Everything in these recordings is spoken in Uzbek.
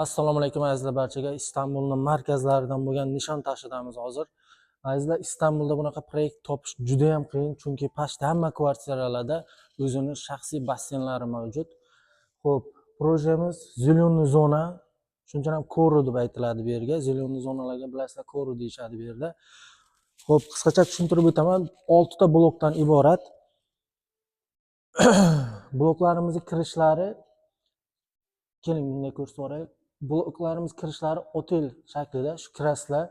Assalomu alaykum, azizlar, barchaga. Istanbulni markazlaridan bo'lgan Nishontoshidamiz hozir. Azizlar, Istanbulda bunaqa proyekt topish juda ham qiyin, chunki почти hamma kvartiralarda o'zini shaxsiy basseynlari mavjud. Xo'p, projemiz зеленый zona, shuning uchun ham Koru deb aytiladi bu yerga. Зеленый zonalarga, bilasizlar, Koru deyishadi bu yerda. Xo'p, qisqacha tushuntirib o'taman. 6 ta blokdan iborat. Bloklarimizni kirishlari, keling, bunday ko'rsatib yuboraylik. Bloklarimiz kirishlari otel shaklida. Shu kirasizlar.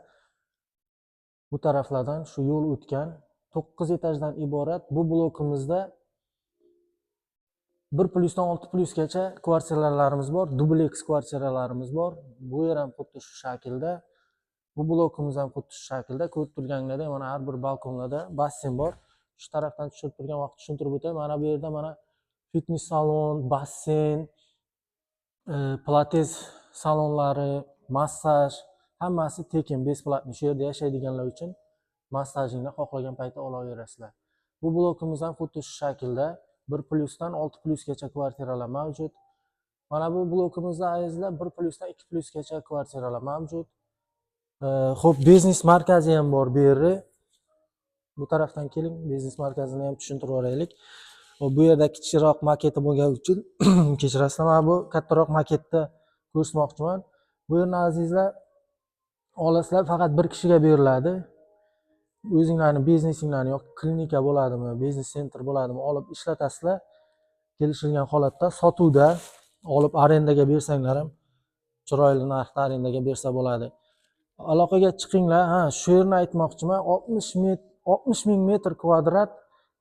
Bu taraflardan shu yo'l o'tgan. 9 etajdan iborat. Bu blokimizda 1 plyusdan 6 plyusgacha kvartiralarimiz bor, dubleks kvartiralarimiz bor. Bu yer ham xuddi shu shaklda. Bu blokimiz ham xuddi shu shaklda. Ko'rib turganinglardek, mana har bir balkonlarda basseyn bor. Shu tarafdan tushirib turgan vaqt tushuntirib o'tay. Mana bu yerda mana fitness salon, basseyn, pilates salonlari, massaj, hammasi tekin, бесплатный. Shu yerda yashaydiganlar uchun massajingni xohlagan paytda olaverasizlar. Bu blokimiz ham xuddi shu shaklda. 1 plyusdan 6 plyusgacha kvartiralar mavjud. Mana bu blokimizda, azizlar, 1 plyusdan 2 plyusgacha kvartiralar mavjud. Xo'p, biznes markazi ham bor bu yerda. Bu tarafdan keling, biznes markazini ham tushuntirib yuboraylik. Xo'p, bu yerda kichikroq maketi bo'lgani uchun kechirasizlar, mana bu kattaroq maketda ko'rsatmoqchiman. Bu yerni, azizlar, olasizlar, faqat bir kishiga beriladi. O'zinglarni biznesinglarni yoki klinika bo'ladimi, biznes центр bo'ladimi, olib ishlatasizlar. Kelishilgan holatda sotuvda olib arendaga bersanglar ham chiroyli narxda arendaga bersa bo'ladi. Aloqaga chiqinglar. Ha, shu yerni aytmoqchiman. 60 met 60 ming metr kvadrat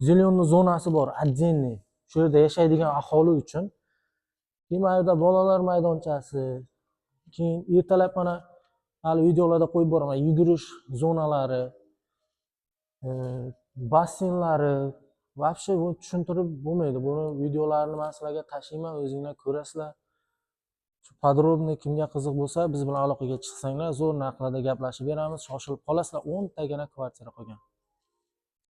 зеленый zonasi bor, отдельный. Shu yerda yashaydigan aholi uchun. Keyin mana yerda bolalar maydonchasi, keyin ertalab mana hali videolarda qo'yib boraman, yugurish zonalari, basseynlari, вообще buni tushuntirib bo'lmaydi. Buni videolarini man sizlarga tashlayman, o'zinglar ko'rasizlar. Shu подробный kimga qiziq bo'lsa, biz bilan aloqaga chiqsanglar, zo'r narxlarda gaplashib beramiz. Shoshilib qolasizlar, 10 tagina kvartira qolgan.